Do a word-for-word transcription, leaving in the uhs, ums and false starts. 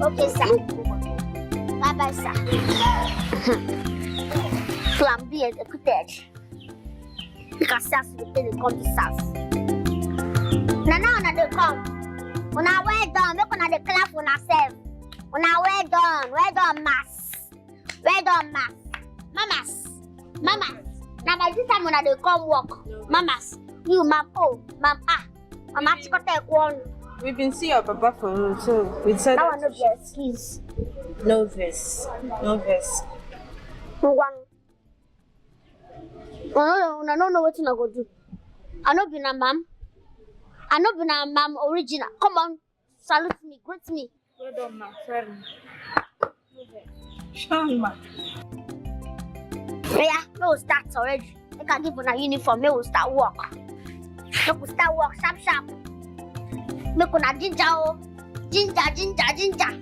Okay, sir. Bye bye, sir. Plan B executed. You can see as we dey come this house. Na now una dey come. Una well done. Make una dey clap for una sef. Una well done. Well done, mass. Well done, mass. Mamas. Mamas. Na by this time una dey come work. Mamas. You, mam, oh, mam, ah. Mama chikote kwon. We been see your papa for road, so we said That one no be excuse. No verse, no verse. Ngwan. Una no, una no know wetin I go do. I no be na mam. I no be na mam original. Come on, salute me, greet me. Well done, ma. Sorry. Strong ma. Yeah, make we start already. Make I give una uniform, make we start work. Make we start work sharp sharp. Make una ginger o. Ginger, ginger, ginger.